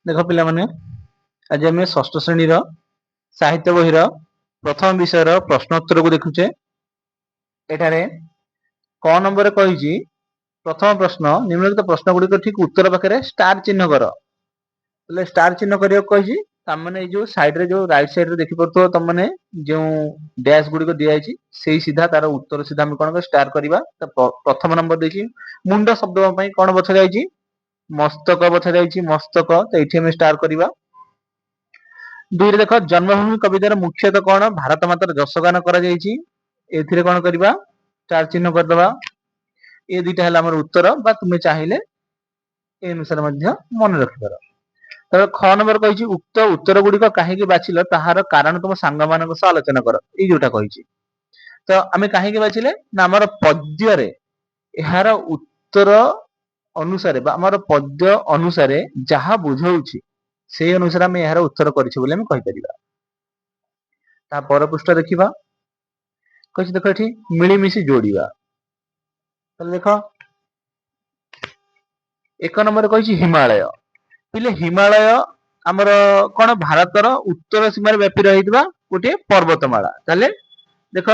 ଦେଖ ପିଲାମାନେ, ଆଜି ଆମେ ଷଷ୍ଠ ଶ୍ରେଣୀର ସାହିତ୍ୟ ବହିର ପ୍ରଥମ ବିଷୟର ପ୍ରଶ୍ନୋତ୍ତରକୁ ଦେଖୁଛେ। ଏଠାରେ କ ନମ୍ବରରେ କହିଛି ପ୍ରଥମ ପ୍ରଶ୍ନ, ନିମ୍ନଲିଖିତ ପ୍ରଶ୍ନ ଗୁଡିକ ଠିକ ଉତ୍ତର ପାଖରେ ଷ୍ଟାର ଚିହ୍ନ କର। ହେଲେ ଷ୍ଟାର ଚିହ୍ନ କରିବାକୁ କହିଛି, ତାମାନେ ଏଇ ଯୋଉ ସାଇଡରେ ଯୋଉ ରାଇଟ ସାଇଡରେ ଦେଖିପାରୁଥିବ ତମମାନେ ଯେଉଁ ଡ୍ୟାଶ ଗୁଡିକ ଦିଆଯାଇଛି, ସେଇ ସିଧା ତାର ଉତ୍ତର ସିଧା ଆମେ କଣ ଷ୍ଟାର କରିବା। ତ ପ୍ରଥମ ନମ୍ବର ଦେଇଛି ମୁଣ୍ଡ ଶବ୍ଦ ପାଇଁ କଣ ବଛା ଯାଇଛି? ମସ୍ତକ ବଛା ଯାଇଛି, ମସ୍ତକ। ତ ଏଇଠି ଆମେ ଷ୍ଟାର କରିବା। ଦୁଇରେ ଦେଖ, ଜନ୍ମଭୂମି କବିତାର ମୁଖ୍ୟତଃ କଣ? ଭାରତ ମାତାର ଯଶଗାନ କରାଯାଇଛି। ଏଥିରେ କଣ କରିବା? ଷ୍ଟାର ଚିହ୍ନ କରିଦବା। ଏ ଦିଟା ହେଲା ଆମର ଉତ୍ତର, ବା ତୁମେ ଚାହିଁଲେ ଏ ଅନୁସାରେ ମଧ୍ୟ ମନେ ରଖିପାର। ତାପରେ ଖ ନମ୍ବର କହିଛି ଉକ୍ତ ଉତ୍ତର ଗୁଡିକ କାହିଁକି ବାଛିଲ ତାହାର କାରଣ ତୁମ ସାଙ୍ଗମାନଙ୍କ ସହ ଆଲୋଚନା କର। ଏଇ ଯୋଉଟା କହିଛି, ତ ଆମେ କାହିଁକି ବାଛିଲେ ନା ଆମର ପଦ୍ୟରେ ଏହାର ଉତ୍ତର ଅନୁସାରେ ବା ଆମର ପଦ୍ୟ ଅନୁସାରେ ଯାହା ବୁଝଉଛି ସେଇ ଅନୁସାରେ ଆମେ ଏହାର ଉତ୍ତର କରିଛୁ ବୋଲି ଆମେ କହିପାରିବା। ତା ପର ପୃଷ୍ଠ ଦେଖିବା। କହିଛି ଦେଖ ଏଠି ମିଳିମିଶି ଯୋଡିବା। ତାହେଲେ ଦେଖ ଏକ ନମ୍ବର କହିଛି ହିମାଳୟ। ପିଲେ ହିମାଳୟ ଆମର କଣ? ଭାରତର ଉତ୍ତର ସୀମାରେ ବ୍ୟାପି ରହିଥିବା ଗୋଟିଏ ପର୍ବତମାଳା। ତାହେଲେ ଦେଖ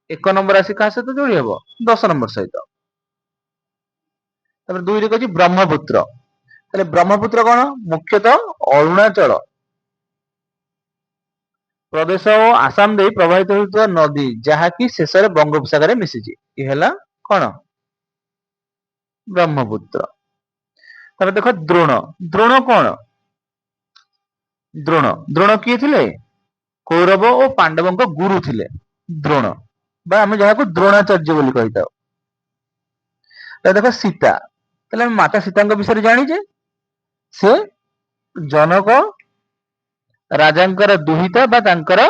ଏକ ନମ୍ବର ଆସି କାହା ସହିତ ଯୋଡି ହବ? 10 ନମ୍ବର ସହିତ। ତାପରେ ଦୁଇରେ କହିଛି ବ୍ରହ୍ମପୁତ୍ର। ତାହେଲେ ବ୍ରହ୍ମପୁତ୍ର କଣ? ମୁଖ୍ୟତଃ ଅରୁଣାଚଳ ପ୍ରଦେଶ ଓ ଆସାମ ଦେଇ ପ୍ରବାହିତ ହେଉଥିବା ନଦୀ, ଯାହାକି ଶେଷରେ ବଙ୍ଗୋପସାଗରରେ ମିଶିଛି। ଇଏ ହେଲା କଣ? ବ୍ରହ୍ମପୁତ୍ର। ତାପରେ ଦେଖ ଦ୍ରୋଣ। ଦ୍ରୋଣ କଣ? ଦ୍ରୋଣ, ଦ୍ରୋଣ କିଏ ଥିଲେ? କୌରବ ଓ ପାଣ୍ଡବଙ୍କ ଗୁରୁ ଥିଲେ ଦ୍ରୋଣ, ବା ଆମେ ଯାହାକୁ ଦ୍ରୋଣାଚାର୍ଯ୍ୟ ବୋଲି କହିଥାଉ। ତାପରେ ଦେଖ ସୀତା। ତାହେଲେ ଆମେ ମାତା ସୀତାଙ୍କ ବିଷୟରେ ଜାଣିଛେ, ସେ ଜନକ ରାଜାଙ୍କର ଦୁହିତା ବା ତାଙ୍କର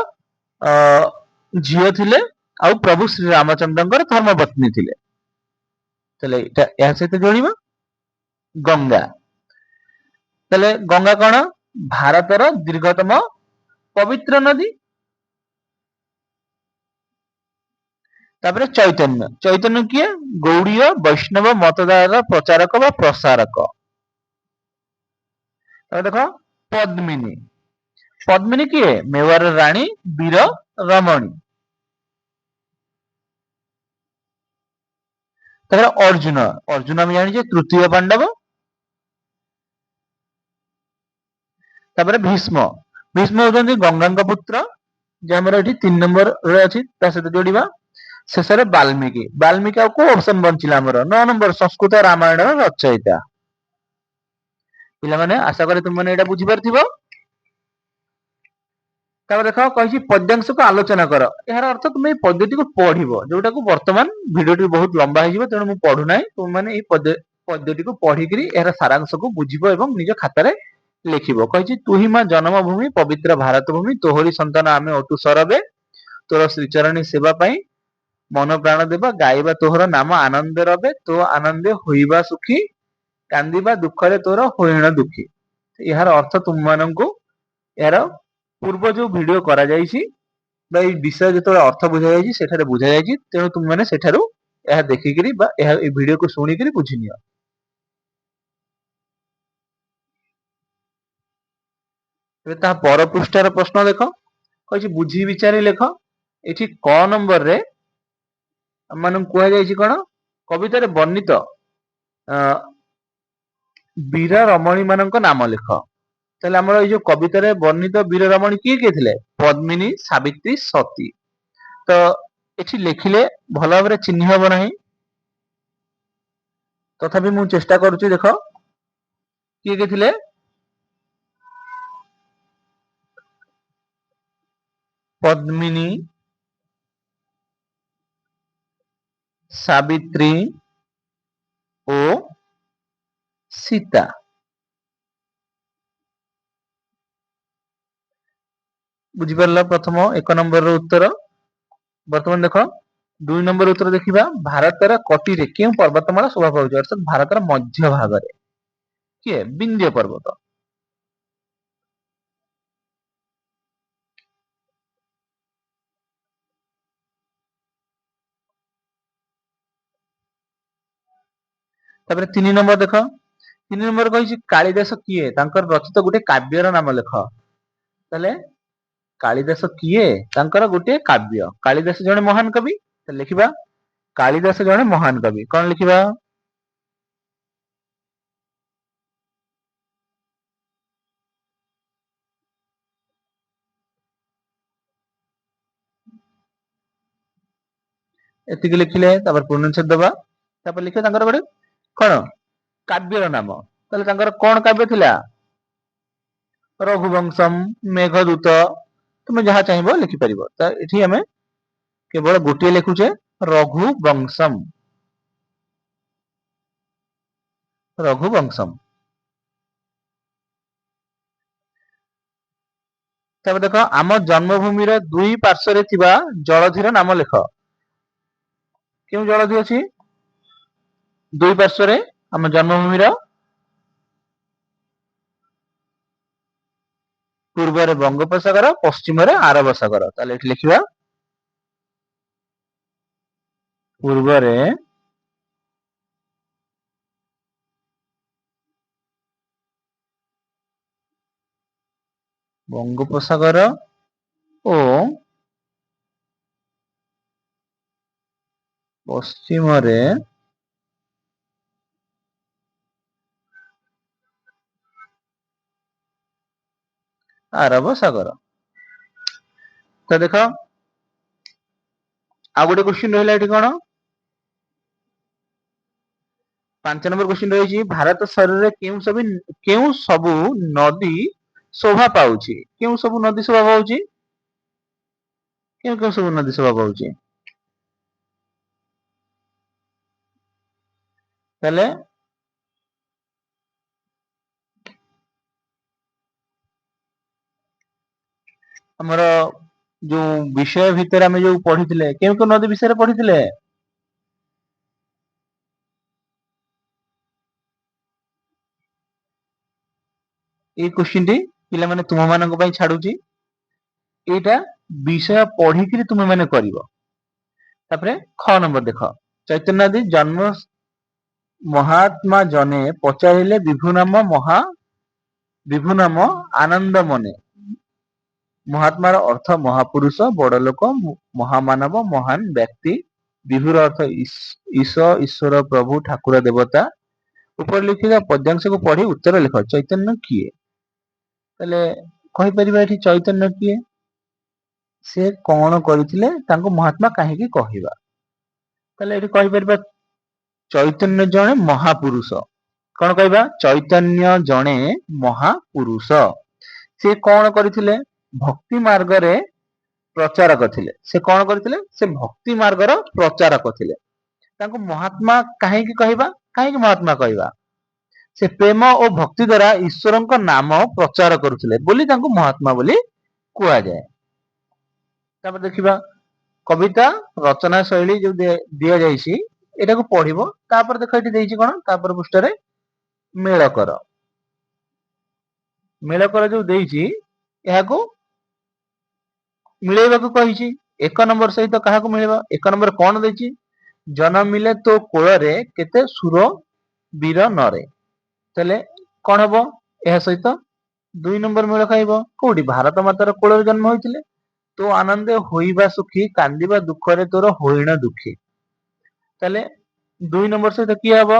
ଝିଅ ଥିଲେ, ଆଉ ପ୍ରଭୁ ଶ୍ରୀ ରାମଚନ୍ଦ୍ରଙ୍କର ଧର୍ମପତ୍ନୀ ଥିଲେ। ତାହେଲେ ଏଇଟା ଏହା ସହିତ ଯୋଡ଼ିବା। ଗଙ୍ଗା। ତାହେଲେ ଗଙ୍ଗା କଣ? ଭାରତର ଦୀର୍ଘତମ ପବିତ୍ର ନଦୀ। ତାପରେ ଚୈତନ୍ୟ। ଚୈତନ୍ୟ କିଏ? ଗୌଡୀୟ ବୈଷ୍ଣବ ମତଦାର ପ୍ରଚାରକ ବା ପ୍ରସାରକ। ତାପରେ ଦେଖ ପଦ୍ମିନୀ। ପଦ୍ମିନୀ କିଏ? ମେୱାର ରାଣୀ, ବୀର ରମଣୀ। ତାପରେ ଅର୍ଜୁନ। ଅର୍ଜୁନ ଆମେ ଜାଣିଛେ ତୃତୀୟ ପାଣ୍ଡବ। ତାପରେ ଭୀଷ୍ମ। ଭୀଷ୍ମ ହଉଛନ୍ତି ଗଙ୍ଗାଙ୍କ ପୁତ୍ର, ଯେ ଆମର ଏଠି 3 ନମ୍ବର ରେ ଅଛି, ତା ସହିତ ଯୋଡିବା। ଶେଷରେ ବାଲ୍ମୀକି। ବାଲ୍ମୀକି ଆଉ କୋଉ ଅପସନ ବଞ୍ଚିଲା ଆମର? 9 ନମ୍ବର, ସଂସ୍କୃତ ରାମାୟଣର ରଚୟିତା। ପିଲାମାନେ ଆଶା କରେ ତୁମମାନେ ଏଇଟା ବୁଝିପାରିଥିବ। ତାପରେ ଦେଖ କହିଛି ପଦ୍ୟାଂଶକୁ ଆଲୋଚନା କର। ଏହାର ଅର୍ଥ ତୁମେ ଏଇ ପଦ୍ୟଟିକୁ ପଢିବ, ଯୋଉଟାକୁ ବର୍ତ୍ତମାନ ଭିଡିଓଟି ବହୁତ ଲମ୍ବା ହେଇଯିବ, ତେଣୁ ମୁଁ ପଢୁନାହିଁ। ତୁମେମାନେ ଏଇ ପଦ୍ୟଟିକୁ ପଢିକିରି ଏହାର ସାରାଂଶକୁ ବୁଝିବ ଏବଂ ନିଜ ଖାତାରେ ଲେଖିବ। କହିଛି ତୁହି ମା ଜନ୍ମଭୂମି ପବିତ୍ର ଭାରତ ଭୂମି, ତୋହରି ସନ୍ତାନ ଆମେ ଅଟୁ ସରବେ, ତୋର ଶ୍ରୀଚରଣୀ ସେବା ପାଇଁ ମନ ପ୍ରାଣ ଦେବା, ଗାଇବା ତୋହର ନାମ ଆନନ୍ଦେ ରବେ, ତୋ ଆନନ୍ଦେ ହୋଇବା ସୁଖୀ, କାନ୍ଦିବା ଦୁଃଖରେ ତୋର ହୋଇଣ ଦୁଃଖୀ। ଏହାର ଅର୍ଥ ତୁମମାନଙ୍କୁ ଏହାର ପୂର୍ବ ଯୋଉ ଭିଡିଓ କରାଯାଇଛି ବା ଏଇ ବିଷୟ ଯେତେବେଳେ ଅର୍ଥ ବୁଝାଯାଇଛି ସେଠାରେ ବୁଝାଯାଇଛି, ତେଣୁ ତୁମେମାନେ ସେଠାରୁ ଏହା ଦେଖିକିରି ବା ଏହା ଏଇ ଭିଡିଓକୁ ଶୁଣିକିରି ବୁଝିନିଅ। ଏବେ ତାହା ପର ପୃଷ୍ଠାର ପ୍ରଶ୍ନ ଦେଖ, କହିଛି ବୁଝି ବିଚାରି ଲେଖ। ଏଠି କ ନମ୍ବରରେ ଆମମାନଙ୍କୁ କୁହାଯାଇଛି କଣ? କବିତାରେ ବର୍ଣ୍ଣିତ ବୀର ରମଣୀ ମାନଙ୍କ ନାମ ଲେଖ। ତାହେଲେ ଆମର ଏଇ ଯୋଉ କବିତାରେ ବର୍ଣ୍ଣିତ ବୀର ରମଣୀ କିଏ କିଏ ଥିଲେ? ପଦ୍ମିନୀ, ସାବିତ୍ରୀ, ସତୀ। ତ ଏଠି ଲେଖିଲେ ଭଲ ଭାବରେ ଚିହ୍ନି ହବ ନାହିଁ, ତଥାପି ମୁଁ ଚେଷ୍ଟା କରୁଛି। ଦେଖ କିଏ କିଏ ଥିଲେ? ପଦ୍ମିନୀ, ସାବିତ୍ରୀ ଓ ସୀତା। ବୁଝିପାରିଲ ପ୍ରଥମ 1 ନମ୍ବରର ଉତ୍ତର। ବର୍ତ୍ତମାନ ଦେଖ 2 ନମ୍ବର ଉତ୍ତର ଦେଖିବା। ଭାରତର କଟିରେ କେଉଁ ପର୍ବତମାଳା ଶୋଭା ପାଉଛି? ଅର୍ଥାତ ଭାରତର ମଧ୍ୟ ଭାଗରେ କିଏ? ବିନ୍ଧ୍ୟ ପର୍ବତ। ତାପରେ 3 ନମ୍ବର ଦେଖ, 3 ନମ୍ବର କହିଛି କାଳିଦାସ କିଏ, ତାଙ୍କର ରଚିତ ଗୋଟେ କାବ୍ୟର ନାମ ଲେଖ। ତାହେଲେ କାଳିଦାସ କିଏ, ତାଙ୍କର ଗୋଟିଏ କାବ୍ୟ। କାଳିଦାସ ଜଣେ ମହାନ କବି, ତାହେଲେ ଲେଖିବା କାଳିଦାସ ଜଣେ ମହାନ କବି। କଣ ଲେଖିବା? ଏତିକି ଲେଖିଲେ ତାପରେ ପୂର୍ଣ୍ଣଚ୍ଛେଦ ଦବା। ତାପରେ ଲେଖିବା ତାଙ୍କର ଗୋଟେ କଣ କାବ୍ୟର ନାମ। ତାହେଲେ ତାଙ୍କର କଣ କାବ୍ୟ ଥିଲା? ରଘୁବଂଶମ, ମେଘଦୂତ, ତୁମେ ଯାହା ଚାହିଁବ ଲେଖିପାରିବ। ତ ଏଠି ଆମେ କେବଳ ଗୋଟିଏ ଲେଖୁଛେ, ରଘୁବଂଶମ। ରଘୁବଂଶମ। ତାପରେ ଦେଖ, ଆମ ଜନ୍ମଭୂମିର ଦୁଇ ପାର୍ଶ୍ୱରେ ଥିବା ଜଳଧିର ନାମ ଲେଖ। କେଉଁ ଜଳଧି ଅଛି ଦୁଇ ପାର୍ଶ୍ୱରେ ଆମ ଜନ୍ମଭୂମିର? ପୂର୍ବରେ ବଙ୍ଗୋପସାଗର, ପଶ୍ଚିମରେ ଆରବ ସାଗର। ତାହେଲେ ଏଠି ଲେଖିବା ପୂର୍ବରେ ବଙ୍ଗୋପସାଗର ଓ ପଶ୍ଚିମରେ ଆରବ ସାଗର। ତ ଦେଖ ଆଉ ଗୋଟେ କ୍ୱେଶ୍ଚିନ୍ ରହିଲା ଏଠି କଣ, 5 ନମ୍ବର କ୍ୱେଶ୍ଚିନ୍ ରହିଛି, ଭାରତ ଶରୀରରେ କେଉଁ ସବୁ ନଦୀ ଶୋଭା ପାଉଛି? କେଉଁ ସବୁ ନଦୀ ଶୋଭା ପାଉଛି? କେଉଁ କେଉଁ ସବୁ ନଦୀ ଶୋଭା ପାଉଛି? ତାହେଲେ ଆମର ଯୋଉ ବିଷୟ ଭିତରେ ଆମେ ଯୋଉ ପଢିଥିଲେ, କେଉଁ କେଉଁ ନଦୀ ବିଷୟରେ ପଢିଥିଲେ? ଏଇ କ୍ୱେଶ୍ଚିନ୍ ଟି ପିଲାମାନେ ତୁମ ମାନଙ୍କ ପାଇଁ ଛାଡୁଛି, ଏଇଟା ବିଷୟ ପଢିକିରି ତୁମେ ମାନେ କରିବ। ତାପରେ ଖ ନମ୍ବର ଦେଖ, ଚୈତନ୍ୟ ଜନ୍ମ ମହାତ୍ମା ଜନେ ପଚାରିଲେ ବିଭୁନାମ ଆନନ୍ଦ ମନେ। ମହାତ୍ମାର ଅର୍ଥ ମହାପୁରୁଷ, ବଡ ଲୋକ, ମହାମାନବ, ମହାନ ବ୍ୟକ୍ତି। ବିଭୁର ଅର୍ଥ ଈଶ, ଈଶ୍ୱର, ପ୍ରଭୁ, ଠାକୁର, ଦେବତା। ଉପରେ ଲିଖିତ ପଦ୍ୟାଂଶକୁ ପଢି ଉତ୍ତର ଲେଖ। ଚୈତନ୍ୟ କିଏ? ତାହେଲେ କହିପାରିବା ଏଠି ଚୈତନ୍ୟ କିଏ, ସେ କଣ କରିଥିଲେ, ତାଙ୍କୁ ମହାତ୍ମା କାହିଁକି କହିବା? ତାହେଲେ ଏଠି କହିପାରିବା ଚୈତନ୍ୟ ଜଣେ ମହାପୁରୁଷ। କଣ କହିବା? ଚୈତନ୍ୟ ଜଣେ ମହାପୁରୁଷ। ସେ କଣ କରିଥିଲେ? ଭକ୍ତି ମାର୍ଗରେ ପ୍ରଚାରକ ଥିଲେ। ସେ କଣ କରିଥିଲେ? ସେ ଭକ୍ତି ମାର୍ଗର ପ୍ରଚାରକ ଥିଲେ। ତାଙ୍କୁ ମହାତ୍ମା କାହିଁକି କହିବା? କାହିଁକି ମହାତ୍ମା କହିବା? ସେ ପ୍ରେମ ଓ ଭକ୍ତି ଦ୍ଵାରା ଈଶ୍ୱରଙ୍କ ନାମ ପ୍ରଚାର କରୁଥିଲେ ବୋଲି ତାଙ୍କୁ ମହାତ୍ମା ବୋଲି କୁହାଯାଏ। ତାପରେ ଦେଖିବା କବିତା ରଚନା ଶୈଳୀ ଯୋଉ ଦିଆଯାଇଛି ଏଟାକୁ ପଢିବ। ତାପରେ ଦେଖ ଏଠି ଦେଇଛି କଣ, ତାପରେ ପୃଷ୍ଠାରେ ମେଳ କର। ମେଳ କର ଯୋଉ ଦେଇଛି ଏହାକୁ ମିଳେଇବାକୁ କହିଛି। 1 ନମ୍ବର ସହିତ କାହାକୁ ମିଳିବ? 1 ନମ୍ବର କଣ ଦେଇଛି? ଜନମିଲେ ତୋ କୋଳରେ କେତେ ସୁର ବୀର ନରେ। ତାହେଲେ କଣ ହବ? ଏହା ସହିତ 2 ନମ୍ବର ମେଳ ଖାଇବ। କୋଉଠି? ଭାରତ ମାତାର କୋଳରେ ଜନ୍ମ ହୋଇଥିଲେ। ତୋ ଆନନ୍ଦେ ହୋଇବା ସୁଖୀ, କାନ୍ଦିବା ଦୁଃଖରେ ତୋର ହୋଇଣ ଦୁଃଖୀ। ତାହେଲେ 2 ନମ୍ବର ସହିତ କିଏ ହବ?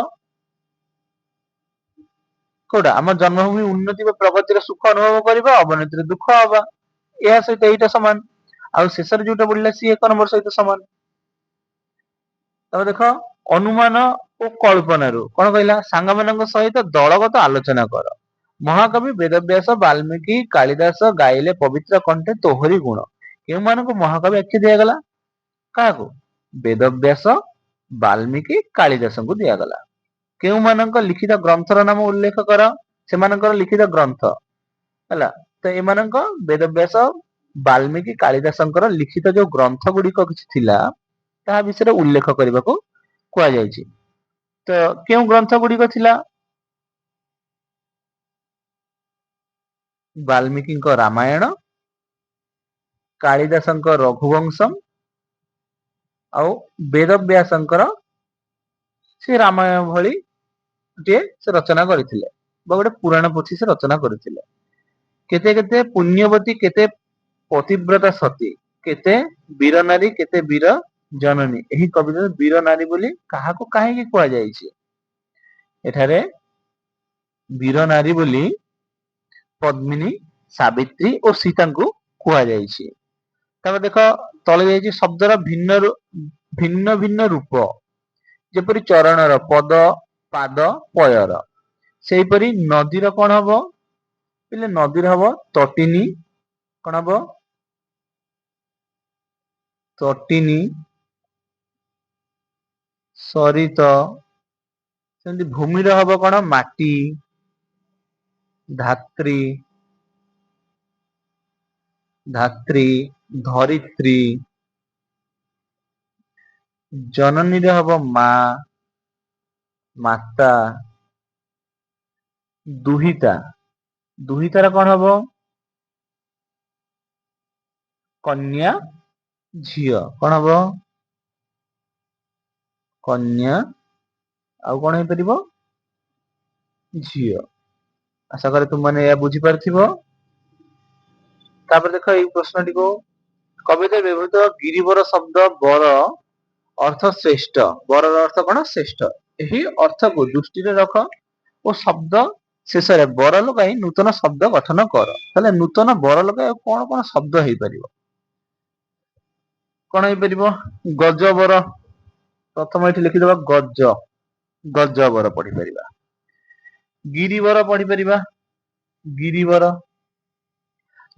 କୋଉଟା? ଆମ ଜନ୍ମଭୂମି ଉନ୍ନତି ବା ପ୍ରଗତିର ସୁଖ ଅନୁଭବ କରିବା, ଅବନତିରେ ଦୁଃଖ ହବା, ଏହା ସହିତ ଏଇଟା ସମାନ। ଆଉ ଶେଷରେ ଯୋଉଟା ବଢିଲା ସିଏ 1 ନମ୍ବର ସହିତ ସମାନ। ତାପରେ ଦେଖ ଅନୁମାନ ଓ କଳ୍ପନାରୁ କଣ କହିଲା? ସାଙ୍ଗମାନଙ୍କ ସହିତ ଦଳଗତ ଆଲୋଚନା କର। ମହାକବି ବେଦବ୍ୟାସ, ବାଲ୍ମୀକି, କାଳିଦାସ ଗାଇଲେ ପବିତ୍ର କଣ୍ଠେ ତୋହରି ଗୁଣ। କେଉଁମାନଙ୍କୁ ମହାକବି ଆଖ୍ୟା ଦିଆଗଲା? କାହାକୁ? ବେଦବ୍ୟାସ, ବାଲ୍ମୀକି, କାଳିଦାସଙ୍କୁ ଦିଆଗଲା। କେଉଁମାନଙ୍କ ଲିଖିତ ଗ୍ରନ୍ଥର ନାମ ଉଲ୍ଲେଖ କର? ସେମାନଙ୍କର ଲିଖିତ ଗ୍ରନ୍ଥ ହେଲା। ତ ଏମାନଙ୍କ ବେଦବ୍ୟାସ, ବାଲ୍ମୀକି, କାଳିଦାସଙ୍କର ଲିଖିତ ଯୋଉ ଗ୍ରନ୍ଥ ଗୁଡିକ କିଛି ଥିଲା ତାହା ବିଷୟରେ ଉଲ୍ଲେଖ କରିବାକୁ କୁହାଯାଇଛି। ତ କେଉଁ ଗ୍ରନ୍ଥ ଗୁଡିକ ଥିଲା? ବାଲ୍ମୀକିଙ୍କ ରାମାୟଣ, କାଳିଦାସଙ୍କ ରଘୁବଂଶମ, ଆଉ ବେଦବ୍ୟାସଙ୍କର ସେ ରାମାୟଣ ଭଳି ଟିଏ ସେ ରଚନା କରିଥିଲେ ବା ଗୋଟେ ପୁରାଣ ପୋଥି ସେ ରଚନା କରିଥିଲେ। କେତେ କେତେ ପୁଣ୍ୟବତୀ, କେତେ ପତିବ୍ରତା ସତୀ, କେତେ ବୀର ନାରୀ, କେତେ ବୀର ଜନନୀ। ଏହି କବିତା ବୀର ନାରୀ ବୋଲି କାହାକୁ କାହିଁକି କୁହାଯାଇଛି? ଏଠାରେ ବୀର ନାରୀ ବୋଲି ପଦ୍ମିନୀ, ସାବିତ୍ରୀ ଓ ସୀତାଙ୍କୁ କୁହାଯାଇଛି। ତାପରେ ଦେଖ ତଳେ ଯାଇଛି ଶବ୍ଦର ଭିନ୍ନ ଭିନ୍ନ ଭିନ୍ନ ରୂପ, ଯେପରି ଚରଣର ପଦ, ପାଦ, ପୟର। ସେହିପରି ନଦୀର କଣ ହବ ପିଲେ? ନଦୀର ହବ ତଟିନୀ। କଣ ହବ? ତଟିନୀ, ସରିତ। ସେମିତି ଭୂମିର ହବ କଣ? ମାଟି, ଧାତ୍ରୀ, ଧାତ୍ରୀ, ଧରିତ୍ରୀ। ଜନନୀର ହବ ମା, ମାତା, ଦୁହିତା। ଦୁହିତାର କଣ ହବ? କନ୍ୟା, ଝିଅ। କଣ ହବ? କନ୍ୟା। ଆଉ କଣ ହେଇପାରିବ? ଝିଅ। ଆଶା କରେ ତୁମମାନେ ଏହା ବୁଝିପାରିଥିବ। ତାପରେ ଦେଖ ଏଇ ପ୍ରଶ୍ନଟିକୁ, କବିତାରେ ବ୍ୟବହୃତ ଗିରିବର ଶବ୍ଦ ବର ଅର୍ଥ ଶ୍ରେଷ୍ଠ। ବରର ଅର୍ଥ କଣ? ଶ୍ରେଷ୍ଠ। ଏହି ଅର୍ଥକୁ ଦୃଷ୍ଟିରେ ରଖ ଓ ଶବ୍ଦ ଶେଷରେ ବର ଲଗାଇ ନୂତନ ଶବ୍ଦ ଗଠନ କର। ତାହେଲେ ନୂତନ ବର ଲଗାଇ ଆଉ କଣ କଣ ଶବ୍ଦ ହେଇପାରିବ? କଣ ହେଇପାରିବ? ଗଜବର। ପ୍ରଥମ ଏଠି ଲେଖିଦବା ଗଜ, ଗଜବର ପଢିପାରିବା। ଗିରିବର ପଢିପାରିବା, ଗିରିବର,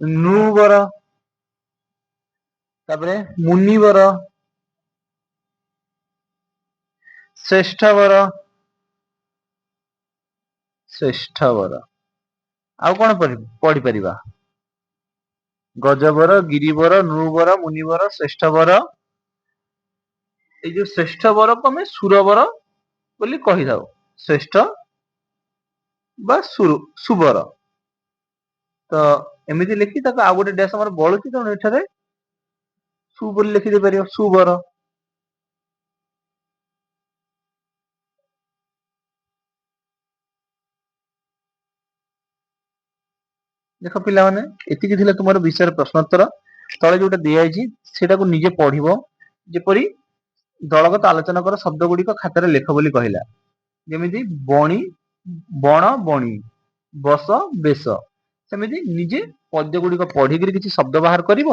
ନୃବର, ତାପରେ ମୁନିବର, ଶ୍ରେଷ୍ଠବର, ଶ୍ରେଷ୍ଠବର। ଆଉ କଣ ପଢିପାରିବା? ଗଜବର, ଗିରିବର, ନୃବର, ମୁନିବର, ଶ୍ରେଷ୍ଠବର। ଏଇ ଯୋଉ ଶ୍ରେଷ୍ଠବରକୁ ଆମେ ସୁରବର ବୋଲି କହିଥାଉ, ଶ୍ରେଷ୍ଠ ବା ସୁବର। ତ ଏମିତି ଲେଖି ତାକୁ ଆଉ ଗୋଟେ ଡ୍ୟାସ୍ ଆମର ବଳୁଛି, ତେଣୁ ଏଠାରେ ସୁ ବୋଲି ଲେଖିଦେଇ ପାରିବ, ସୁବର। ଦେଖ ପିଲାମାନେ, ଏତିକି ଥିଲା ତୁମର ବିଷୟରେ ପ୍ରଶ୍ନୋତ୍ତର। ତଳେ ଯୋଉଟା ଦିଆଯାଇଛି ସେଟାକୁ ନିଜେ ପଢିବ। ଯେପରି ଦଳଗତ ଆଲୋଚନା କର, ଶବ୍ଦ ଗୁଡିକ ଖାତାରେ ଲେଖ ବୋଲି କହିଲା। ଯେମିତି ବଣି, ବଣ, ବଣି, ବସ, ବେଶ। ସେମିତି ନିଜେ ପଦ୍ୟ ଗୁଡିକ ପଢିକିରି କିଛି ଶବ୍ଦ ବାହାର କରିବ,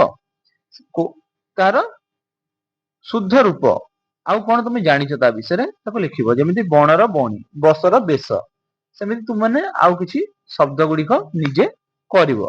ତାର ଶୁଦ୍ଧ ରୂପ ଆଉ କଣ ତମେ ଜାଣିଛ ତା ବିଷୟରେ ତାକୁ ଲେଖିବ। ଯେମିତି ବଣର ବଣି, ବସର ବେଶ, ସେମିତି ତୁମମାନେ ଆଉ କିଛି ଶବ୍ଦ ଗୁଡିକ ନିଜେ କରିବ।